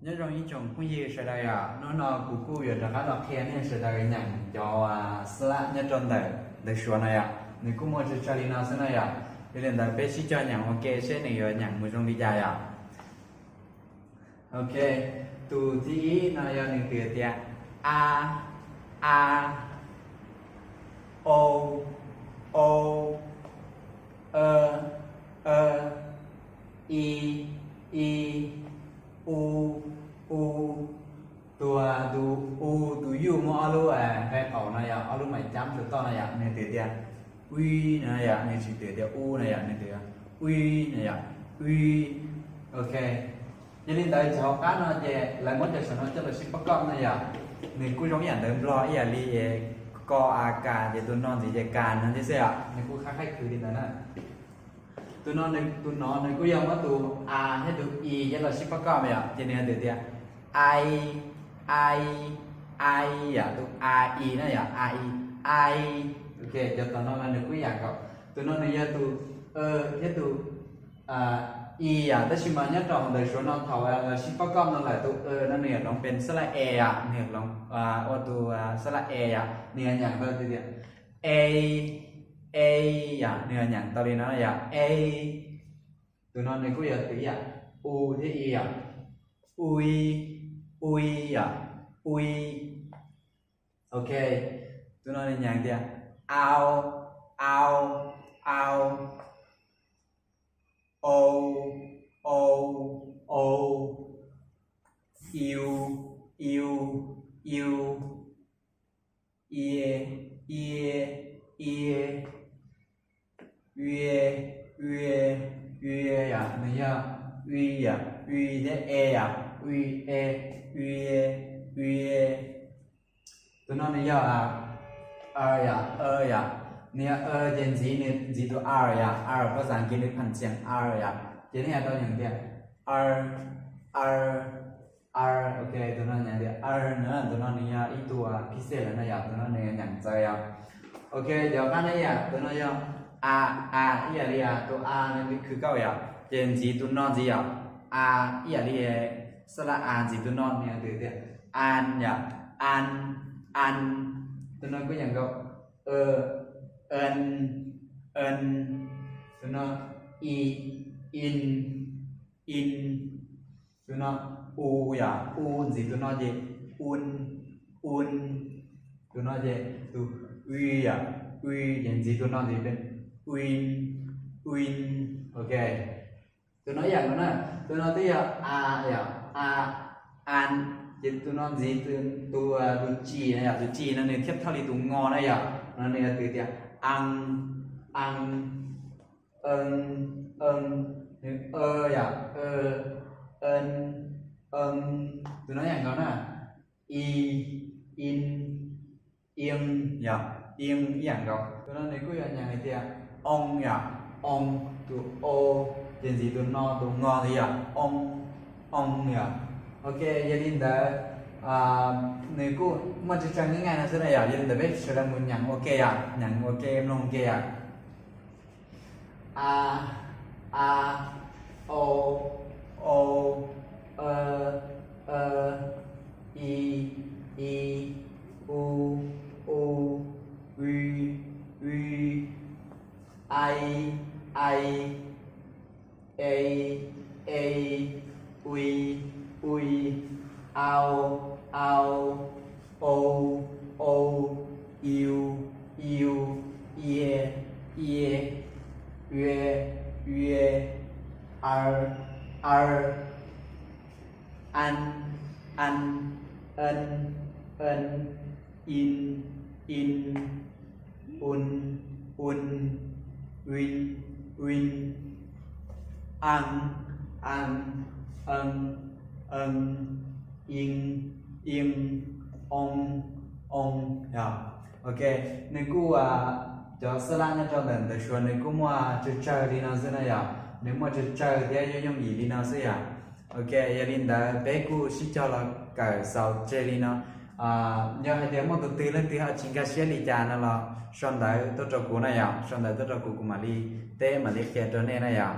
Nyob zoo ib tsoom phooj ywg sawv daws yom, hnub no kuv kuj yuav rov qab los qhia nej sawv daws nyeem cov xab laj nyob rau ntawm ntawv Suav no yom. Nws kuj muaj tsawg tsawg li no xwb na yom. Yog li ntawd peb sib cog nyeem ua ke seb nws yuav nyeem mus zoo li cas yom. Ok, tus thib ib no yog nws twm tias a, a, o, o, e, e, i, i, u, u. Tus, tus u, tus yuj muaj ob lub nqe qaum no yog ob lub mais cab tus toj no yom, nws twm tias ui no yom, nws tsis twm tias u no yom, nws twm ui no yom, ui. Ok, yog li ntawd cov hauv qab no ces lawv muab cov saum no coj los sib pab koj no yom, nws kuj zoo ib yam ntawv Nplog ib yam li ko a kas ces tus no ntxiv ces kas no thiab xwb yom, nws kuj qab qhaib khwv li ntawd na. Tus no, tus no nws kuj yog muab tus a thiab tus i coj los sib pab koj yom, ces nws twm tias ai, ai, ai yom, tus a i na yom, a i, ai. Ok, cov tom no los nws kuj yam nkaus. Tus no nws yog tus e thiab tus i yom, tab sis mas nyob rau hauv ntawv Suav no thaum los sib pab koj no lawm tus e no nws yuav hloov pes xab laj e yom, nws yuav hloov ua tus xab laj e yom, nws yuav nyeem tau tias e, e yom, nws yuav nyeem tau li no yom, e. Tus no nws kuj yuav twm yam u thiab i yom, ui, ui yom, ui. Ok, tus no nws nyeem tias au, au, au, ou, ou, ou, iu, iu, iu, ie, ie, ie, ue, ue, ue yom, nws yog ui yom, ui thiab e yom, ui, e, ue, ue. Tus no nws yog a yom, a yom, nws yog e ces ntxiv, ntxiv tus a yom, a phas xas Askiv nws phan xias a yom, ces nej yuav tau nyeem tias a, a, a. Ok, tus no nyeem tias a na, tus no nws yog ib tug phij xej lawm no yom, tus no nws nyeem txawv yom. Ok, cov qab no yom, tus no yog a, a ib yam li tus a nws khwv kauj yom, ces ntxiv tus no ntxiv yom, a ib yam li xab laj a ntxiv tus no nws twm tias an yom, an, an. Tus no kuj yam nkaus, e, en, en. Tus no i, in, in. Tus no u yom, u ntxiv tus no ces un, un. Tus no ces tus ui yom, ui ces ntxiv tus no ces peb uin, uin. Ok, tus no ib yam nkaus na, tus no twb yog a yom, a, an, ces tus no ntxiv tus, tus ci no yom, tus ci no nws thiaj thauj li tus ngo na yom, no nws yuav twm tias an, an, en, en, nws e yom, e, en, en. Tus no ib yam nkaus na, i, in, in yom, in ib yam nkaus. Tus no nws kuj yuav nyeem hais tias oo yom, oo, tus o ces ntxiv tus no tus ngo ntxiv yom, oo, oo yom. Ok, yog li ntawd nws kuj muaj tsawg tsawg nqaij no xwb na yom, yog li ntawd peb sawv daws mus nyeem ua ke yom, nyeem ua ke mloog ua ke yom. A, a, o, o, e, e, i, i, u, u, ui, ui, ai, ai, e, e, ui, ui, au, au, ou, ou, iu, iu, ie, ie, ue, ue, ar, ar, an, an, en, en, in, in, un, un, uin, uin, an, an, en, en, in, in, on, on yom. Ok, nws kuj, cov xab laj nyob rau ntawm ntawv Suav nws kuj muaj tsawg tsawg li no xwb na yom, nws muaj tsawg tsawg thiab yooj yooj yim li no xwb yom. Ok, yog li ntawd peb kuj sib cog los kawm xaus tseg li no. Yog hais tias muaj tus twg leej twg ho tsis nkag siab li cas no los sau ntawv tuaj rau kuv na yom, sau ntawv tuaj rau kuv, kuv mam li teb mam li qhia rau nej na yom.